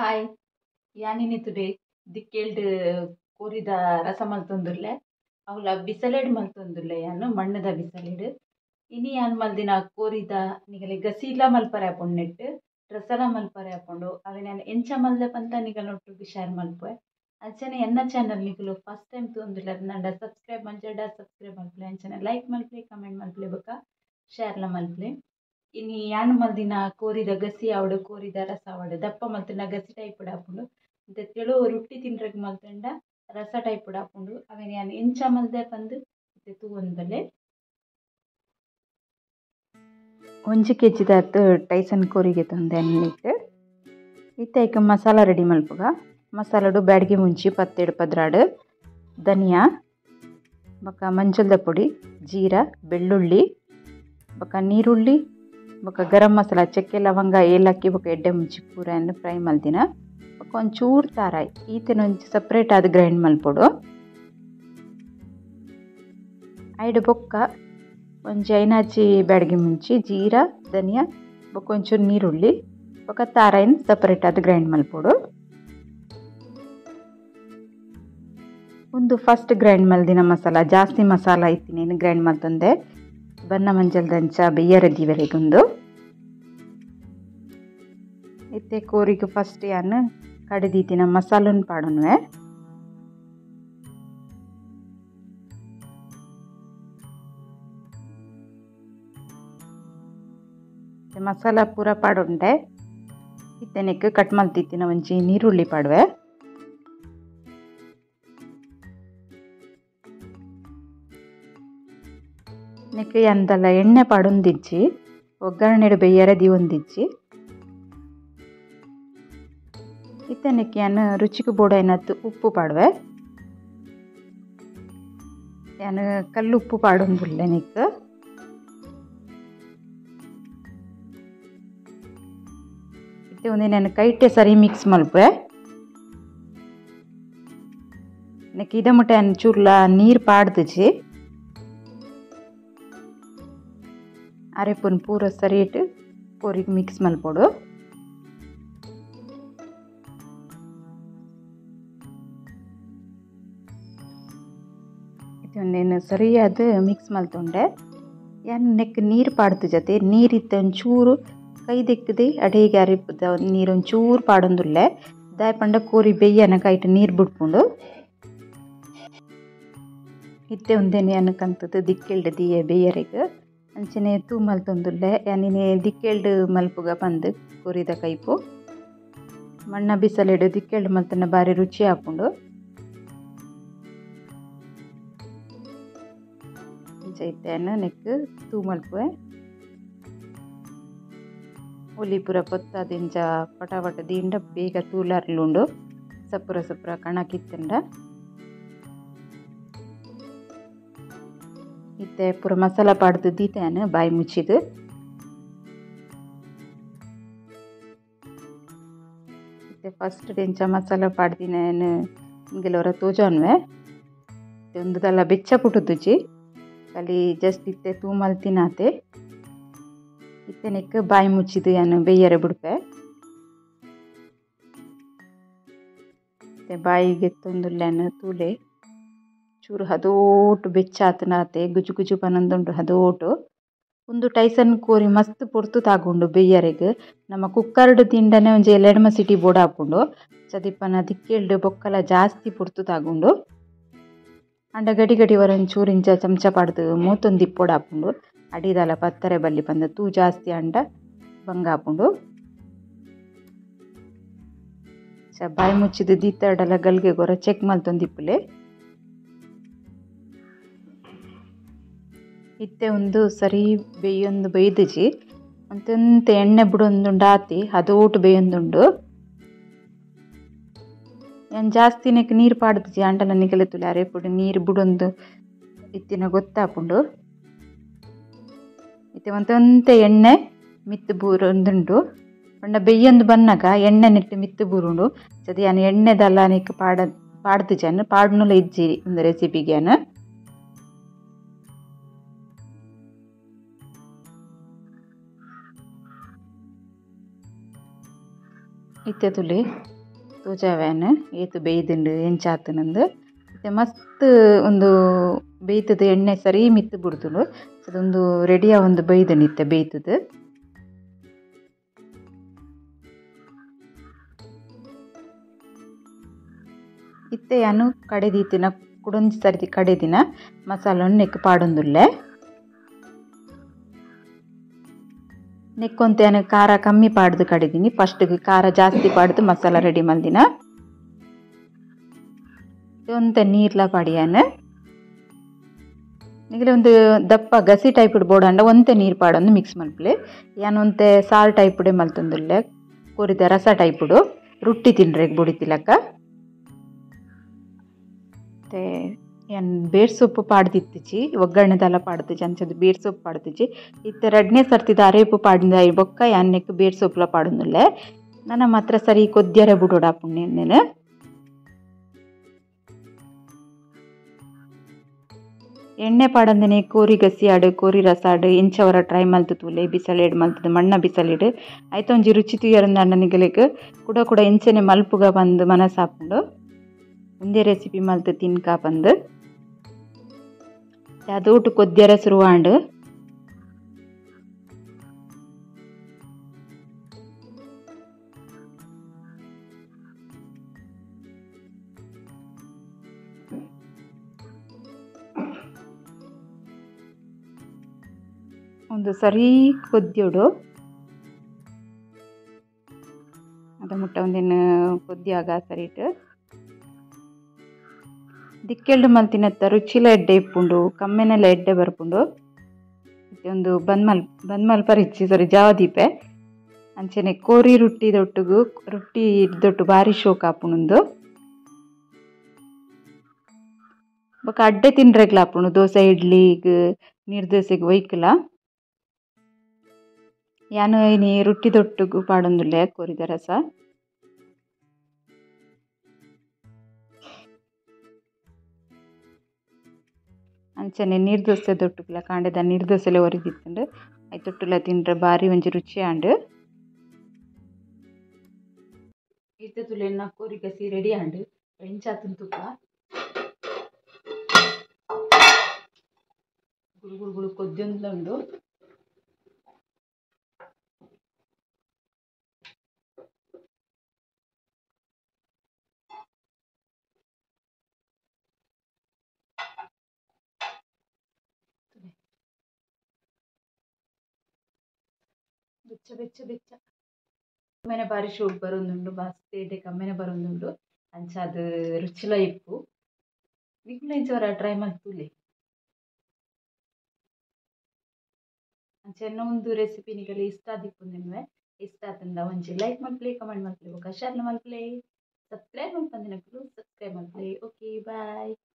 Hi ಯಾನಿನಿ today ದಿಕ್ಕೆಲ್ಡ್ ಕೋರಿದ ರಸ ಮಲ್ತೊಂದುಲ್ಲೆ ಅವ್ಲ ಬಿಸಲೆಡ್ ಮಲ್ತೊಂದುಲ್ಲೆ ಯಾನ್ ಮಣ್ಣದ ಬಿಸಲೆಡ್ ಇನಿ ಯಾನ್ ಮಲ್ದಿನ ಕೋರಿದ ನಿಗಲೆ ಗಸಿಲ ಮಲ್ಪರೆ ಆಪುಂಡು ನೆಟ್ ರಸಲ ಮಲ್ಪರೆ ಆಪುಂಡು ಅವೆನ್ ಯಾನ್ ಎಂಚ ಮಲ್ದೆ ಪಂತ ನಿಗಲ್ನೊಟ್ಟುಗು ಶೇರ್ ಮಲ್ಪುವೆ. ಅಂಚನೆ ಎನ್ನ ಚಾನಲ್ ನಿಕುಲು ಫಸ್ಟ್ ಟೈಮ್ ತೂವೊಂದುಲ್ಲೆರ್ ನಂಡ ಸಬ್ಸ್ಕ್ರೈಬ್ ಮಲ್ಜಡ ಸಬ್ಸ್ಕ್ರೈಬ್ ಮಲ್ಪುಲೆ, ಅಂಚನೆ ಲೈಕ್ ಮಲ್ಪುಲೆ, ಕಮೆಂಟ್ ಮಲ್ಪುಲೆ ಬೊಕ ಶೇರ್ಲ ಮಲ್ಪುಲೆ. ಇನಿ ಯಾನ್ ಮಲ್ದಿನ ಕೋರಿದ ಗಸಿ ಆವಡ್ ಕೋರಿದ ರಸ ಆವಡ್ ದಪ್ಪ ಮಲ್ತುಂಡ ಗಸಿ ಟೈಪ್ ಆಪುಂಡು, ಇಂತ ತೆಳು ರೊಟ್ಟಿ ತಿನ್ರೆಗ್ ಮಲ್ತುಂಡ ರಸ ಟೈಪ್ ಆಪುಂಡು. ಅವೆನ್ ಯಾನ್ ಎಂಚ ಮಲ್ದೆ ಪಂದ್ ಇತ್ತೆ ತೂವೊಂದು ಬಲ್ಲೆ. 1 ಕೆಜಿ ದಾತ್ ಟೈಸನ್ ಕೋರಿಗೆ ತಂದೆ ಇತ್ತೆ ಇತ್ತೆ ಐಕ್ ಮಸಾಲ ರೆಡಿ ಮಲ್ಪುಗ. ಮಸಾಲಡು ಬ್ಯಾಡಗಿ ಮುಂಚಿ 17 12 ಧನಿಯಾ ಬೊಕ ಮಂಜಲ್ದ ಪೊಡಿ, ಜೀರಾ, ಬೆಳ್ಳುಳ್ಳಿ ಬೊಕ ನೀರುಳ್ಳಿ ಬೊಕ ಗರಂ ಮಸಾಲ, ಚಕ್ಕೆ ಲವಂಗ ಏಲಕ್ಕಿ ಬೊಕ ಎಡ್ಡೆ ಮುಂಚಿ ಪೂರನ್ನು ಫ್ರೈ ಮಲ್ದಿನ ಬೊಕ ಒಂಚೂರು ತಾರಾಯಿ ಈತೆನ ಒಂಜಿ ಸಪ್ರೇಟ್ ಆದ್ ಗ್ರೈಂಡ್ ಮಲ್ಪೊಡು. ಐಡ್ ಬೊಕ್ಕ ಒಂಜಿ ಐನಾಚಿ ಬ್ಯಾಡಗಿ ಮುಂಚಿ, ಜೀರಾ, ಧನಿಯಾ ಬೊಕ ಒಂಚೂರು ನೀರುಳ್ಳಿ ಬೊಕ ತಾರಾಯಿನ ಸಪ್ರೇಟ್ ಆದ್ ಗ್ರೈಂಡ್ ಮಲ್ಪೊಡು. ಒಂದು ಫಸ್ಟ್ ಗ್ರೈಂಡ್ ಮಲ್ದಿನ ಮಸಾಲ, ಜಾಸ್ತಿ ಮಸಾಲ ಇತ್ತಿನೇನು ಗ್ರೈಂಡ್ ಮಲ್ತೊಂದೆ ಬನ್ನ ಮಂಜಲ್ದಂಚ ಬೆಯ್ಯರ ದೀವರೆಗೊಂದು. ಇತ್ತೆ ಕೋರಿಗೆ ಫಸ್ಟ್ ಯಾನ್ ಕಡಿದೀತಿನ ಮಸಾಲನ್ ಪಾಡೊನ್ವೆ. ಮಸಾಲ ಪೂರ ಪಾಡೊಂಡೆ ಇತ್ತೆನೆಕ್ ಕಟ್ ಮಲ್ತಿತ್ತಿನ ಒಂಜಿ ನೀರುಳ್ಳಿ ಪಾಡುವೆ. ನೆಕ್ ಎಂದಲ್ಲ ಎಣ್ಣೆ ಪಾಡೊಂದಿಜ್ಜಿ, ಒಗ್ಗರಣೆಡು ಬೆಯ್ಯರ ದೀವೊಂದಿಜ್ಜಿ. ಇತ್ತೆ ನೆಕ್ ಯಾನ್ ರುಚಿಗೆ ಬೋಡಾಯಿನತ್ ಉಪ್ಪು ಪಾಡುವೆ. ಯಾನ್ ಕಲ್ಲುಪ್ಪು ಪಾಡೊಂದುಲ್ಲೆ ನೆಕ್. ಇತ್ತೆ ಒಂದೆ ನಾನು ಕೈಟೆ ಸರಿ ಮಿಕ್ಸ್ ಮಲ್ಪುವೆ. ನೆಕ್ ಇದ ಮುಟ್ಟ ಯಾನ್ ಚೂರ್ಲ ನೀರು ಪಾಡ್ದಿಜ್ಜಿ. ಅರೆಪುನ್ ಪೂರ ಸರಿಯಿಟ್ಟು ಕೋರಿಗೆ ಮಿಕ್ಸ್ ಮಲ್ಪೊಡು. ಒಂದೇನು ಸರಿಯಾದ ಮಿಕ್ಸ್ ಮಲ್ತೊಂಡೆ. ಯಾನ್ ನೆಕ್ ನೀರು ಪಾಡ್ದು ಜೊತೆ ನೀರಿತ್ತ ಒಂಚೂರು ಕೈ ದಿಕ್ಕದೆ ಅಡಿಗೆ ಅರಿಪುದ ನೀರು ಒಂಚೂರು ಪಾಡೊಂದುಲ್ಲೆ. ದಾಯ ಪಂಡ ಕೋರಿ ಬೆಯ್ಯನ ಕೈಟ್ ನೀರು ಬಿಡ್ಪುಂಡು. ಇತ್ತೆ ಒಂದೇನು ಯಾನ್ ಕಂತದ ದಿಕ್ಕೆಲ್ಡ್ ದಿಯೆ ಬೆಯ್ಯರೆಗ್ ಅಂಚನೆ ತೂ ಮಲ್ತೊಂದುಲ್ಲೆ. ಯಾನಿನೆ ದಿಕ್ಕೆಲ್ಡ್ ಮಲ್ಪುಗ ಪಂದ್ ಕೋರಿದ ಕೈಪು ಮಣ್ಣ ಬಿಸಲೆಡು ದಿಕ್ಕೆಲ್ಡ್ ಮಲ್ತನ ಬಾರಿ ರುಚಿ ಆಪುಂಡು. ಅಂಚ ಇತ್ತೆ ನೆಕ್ ತೂ ಮಲ್ಪುವೆ. ಒಲಿ ಪೂರ ಪೊತ್ತಾದಿಂಚ ಪಟಾಪಟ ದಿಂಡ ಬೇಗ ತೂಲರ್ಲುಂಡು ಸಪುರ ಸಪುರ ಕಣಕಿತ್ತಂಡ. ಇತ್ತೆ ಪೂರ ಮಸಾಲ ಪಾಡ್ದು ದೀತಾನು ಬಾಯಿ ಮುಚ್ಚಿದು. ಇತ್ತೆ ಫಸ್ಟ್ ಡೆಂಚ ಮಸಾಲ ಪಾಡ್ದಿನ ಇಂಗೆಲವರ ತೋಜಾನ್ವೆ. ಒಂದುದಲ್ಲ ಬೆಚ್ಚ ಪುಟ್ಟುದುಜಿ ಅಲ್ಲಿ ಜಸ್ಟ್ ಇತ್ತೆ ತೂ ಮಲ್ತಿನಾತೆ. ಇತ್ತೆ ನೆಕ್ ಬಾಯಿ ಮುಚ್ಚಿದು ಯಾನು ಬೆಯ್ಯರೆ ಬಿಡ್ಪೆ. ಇತ್ತೆ ಬಾಯಿಗೆ ತೊಂದುಲ್ಲೆನು ತೂಲೆ ಚೂರು ಹದೋಟು ಬೆಚ್ಚ ಆತನಾತೆ ಗುಜು ಗುಜು ಪನೊಂದುಂಡು ಹದೋಟು. ಒಂದು ಟೈಸನ್ ಕೋರಿ ಮಸ್ತ್ ಪೊರ್ತು ತಾಗುಂಡು ಬೆಯ್ಯರೆಗ್. ನಮ್ಮ ಕುಕ್ಕರ್ಡ್ ತಿಂಡನೆ ಒಂಜಿ ಎಲೆಡ್ಮ ಸಿಟಿ ಬೋಡ ಹಾಪುಂಡು. ಚದಿಪ್ಪನ ದಿಕ್ಕೆಲ್ಡ್ ಬೊಕ್ಕಲ ಜಾಸ್ತಿ ಪೊರ್ತು ತಾಗುಂಡು. ಅಂಡ ಗಡಿ ಗಡಿ ವರ ಒಂಚೂರು ಇಂಚ ಚಮಚ ಪಾಡ್ದು ಮೂತೊಂದು ಇಪ್ಪೊಡು ಆಪುಂಡು. ಅಡಿದಾಲ ಪತ್ತರೆ ಬಲ್ಲಿ ಪಂದ ತೂ ಜಾಸ್ತಿ ಅಂಡ ಬಂಗ ಆಪುಂಡು. ಬಾಯಿ ಮುಚ್ಚಿದು ದೀತಾಡಲ ಗಲ್ಗೆ ಗೊರ ಚೆಕ್ ಮಲ್ತೊಂದು ಇಪ್ಪುಲೆ. ಇತ್ತೆ ಒಂದು ಸರಿ ಬೇಯೊಂದು ಬೈದುಜಿ ಅಂತಂತ ಎಣ್ಣೆ ಬಿಡೊಂದುಂಡು ಆತಿ ಹದೋಟು ಬೇಯೊಂದುಂಡು. ಯಾನ್ ಜಾಸ್ತಿ ನೆಕ್ ನೀರು ಪಾಡ್ದುಜಿ ಅಂಡಲ ನಿಗಲೆ ತುಲೆ ಅರೆಪುಡು ನೀರು ಬಿಡೊಂದು ಇತ್ತಿನ ಗೊತ್ತಾಪುಂಡು. ಇತ್ತೆ ಒಂತೊಂತೆ ಎಣ್ಣೆ ಮಿತ್ತು ಬೂರೊಂದುಂಡು. ಪಂಡ ಬೆಯ್ಯೊಂದು ಬನ್ನಗ ಎಣ್ಣೆ ನೆಟ್ಟು ಮಿತ್ತು ಬೂರುಂಡು. ಚದಿ ಯಾನ್ ಎಣ್ಣೆದಲ್ಲ ನೆಕ್ ಪಾಡ್ದುಜಿ ಪಾಡ್ನುಲ ಇಜ್ಜಿ ಒಂದು ರೆಸಿಪಿಗೆ ಯಾನ್. ಇತ್ತೆ ತುಲೆ ತೋಜಾವ್ಯಾನ್ ಏತು ಬೇಯ್ದುಂಡು ಎಂಚಾತನಂದು ಇತ್ತೆ ಮಸ್ತ್ ಒಂದು ಬೇಯ್ತದ ಎಣ್ಣೆ ಸರಿ ಮಿತ್ತು ಬುಡ್ದುಂಡು ಅದೊಂದು ರೆಡಿಯ ಒಂದು ಬೈದುಂಡು ಇತ್ತೆ ಬೇಯ್ತದ ಇತ್ತೆ ಯಾನು ಕಡೆದೀತಿನ ಕುಡೊಂಜಿ ಸರ್ತಿ ಕಡೆದಿನ ಮಸಾಲನ್ನು ನೆಕ್ ಪಾಡೊಂದುಲ್ಲೆ ನೆಕ್ಕೊಂತೆ ಯಾನು ಖಾರ ಕಮ್ಮಿ ಪಾಡ್ದು ಕಡೆದೀನಿ ಫಸ್ಟ್ಗೆ ಖಾರ ಜಾಸ್ತಿ ಪಾಡ್ದು ಮಸಾಲ ರೆಡಿ ಮಲ್ದಿನ ಒಂತೆ ನೀರ್ಲ ಪಾಡಿಯಾನ ನಿಗಲೆ ಒಂದು ದಪ್ಪ ಗಸಿ ಟೈಪ್ ಬೋಡಂಡ ಒಂತೆ ನೀರು ಪಾಡೊಂದು ಮಿಕ್ಸ್ ಮಲ್ಪಲೆ ಯಾನ್ ಒಂತೆ ಸಾರು ಟೈಪುಡೆ ಮಲ್ತೊಂದುಲ್ಲೆ ಕೋರಿದ ರಸ ಟೈಪುಡು ರೊಟ್ಟಿ ತಿನ್ರೆ ಬುಡಿತಿಲಕ್ಕ ಮತ್ತೆ ಯಾನ್ ಬೇರ್ ಸೊಪ್ಪು ಪಾಡ್ದಿತ್ತಿಚಿ ಒಗ್ಗರಣೆದೆಲ್ಲ ಪಾಡ್ತಿಚಿ ಅಂಚದ ಬೇರ್ ಸೊಪ್ಪು ಪಾಡ್ತಿಚಿ ಇತ್ತೆ ರಡ್ನೇ ಸರ್ತಿದ ಅರೇಪು ಪಾಡಿದ ಬೊಕ್ಕ ಯಾನ್ ನೆಕ್ ಬೇರ್ ಸೊಪ್ಪುಲ ಪಾಡೊಂದುಲ್ಲೆ ನನ್ನ ಮಾತ್ರ ಸರಿ ಕೊದ್ಯರೆ ಬುಡೋಡಾಪುಂಡು నేను ಎಣ್ಣೆ ಪಾಡಂದನೆ ಕೋರಿ ಗಸಿ ಆಡು ಕೋರಿ ರಸ ಆಡು ಇಂಚವರ ಟ್ರೈ ಮಲ್ತು ತೂಲೆ ಬಿಸಲೇಡ್ ಮಲ್ತದ ಮಣ್ಣ ಬಿಸಲೇಡ್ ಐತ ಒಂಜಿ ರುಚಿ ತುಯರಂದ ಅಣ್ಣನಿಗಲೆಗ್ ಕುಡ ಕುಡ ಇಂಚನೆ ಮಲ್ಪುಗ ಬಂದು ಮನಸಾಪುಂಡು ಒಂದೇ ರೆಸಿಪಿ ಮಲ್ತು ತಿನ್ಕ ಬಂದು ಅದೋಟು ಕೊದ್ಯರ ಶುರುವಾಂಡು ಒಂದು ಸರಿ ಕೊದ್ಯೋಡು ಅದ ಮುಟ್ಟ ಒಂದಿನ ಕೊದ್ಯಾಗ ಸರಿಟ್ ದಿಕ್ಕೆಲ್ಡು ಮಲ್ತಿನತ್ತ ರುಚಿಲ ಎಡ್ಡೆ ಇಪ್ಪುಂಡು ಕಮ್ಮೆನೆಲ್ಲ ಎಡ್ಡೆ ಬರ್ಪುಂಡು ಒಂದು ಬಂದ್ ಬಂದ್ ಇಚ್ಚಿ ಸರಿ ಜಾವದೀಪೆ ಅಂಚನೆ ಕೋರಿ ರೊಟ್ಟಿ ದೊಟ್ಟುಗು ರೊಟ್ಟಿ ದೊಟ್ಟು ಬಾರಿ ಶೋಕ್ ಆಪುಂಡು ಬೊಕ ಅಡ್ಡೆ ತಿನ್ರೆಗ್ಲ ಆಪುಂಡು ದೋಸೆ ಇಡ್ಲಿಗ್ ನೀರ್ ದೋಸೆಗ್ ಒಯ್ಕಲ ಯಾನು ಇನಿ ರೊಟ್ಟಿ ದೊಟ್ಟುಗು ಪಾಡೊಂದುಲ್ಲೆ ಕೋರಿದ ರಸ ಅಂಚನೆ ನೀರ್ ದೋಸೆ ದೊಟ್ಟುಗುಲ ಕಾಂಡೆದ ನೀರ್ ದೋಸೆಲೆ ಒರಿದಿತ್ತುಂಡು I ತೊಟ್ಟುಲ ತಿಂಡ್ರೆ ಬಾರಿ ಒಂಜಿ ರುಚಿ ಆಂಡ್ ಇತ್ತೆ ತುಲೆನ್ನ ಕೋರಿ ಗಸಿ ರೆಡಿ ಆಂಡ್ ಎಂಚಾತುನ್ ತುಪ್ಪ ಗುಳು ಗುಳು ಗುಳು ಕೊದ್ಯೊಂದುಲ ಉಂಡು ಬೆಚ್ಚ ಬೆಚ್ಚ ಬೆಚ್ಚ ಕಮ್ಮೆನೆ ಬಾರಿ ಶೋಕ್ ಬರೊಂದುಂಡು ಮಸ್ತ್ ಎಡ್ಡೆ ಕಮ್ಮೆನೆ ಬರೊಂದುಂಡು ಅಂಚ ಅದು ರುಚಿಲ ಇಪ್ಪು ನಿಕುಲ ಇಂಚ ವರ ಟ್ರೈ ಮಲ್ತುಲೆ ಅಂಚ ಎನ್ನ ಒಂದು ರೆಸಿಪಿ ನಿಗಲೆ ಇಷ್ಟ ಆದಿಪ್ಪು ಇಷ್ಟ ಆತಂದ ಒಂಜಿ ಲೈಕ್ ಮಲ್ಪಲೆ ಕಮೆಂಟ್ ಮಲ್ಪಲೆ ಬೊಕ ಶೇರ್ ಮಲ್ಪಲೆ ಸಬ್ಸ್ಕ್ರೈಬ್ ಮಲ್ಪಂದಿನಕುಲು ಸಬ್ಸ್ಕ್ರೈಬ್ ಮಲ್ಪಲೆ. Okay bye.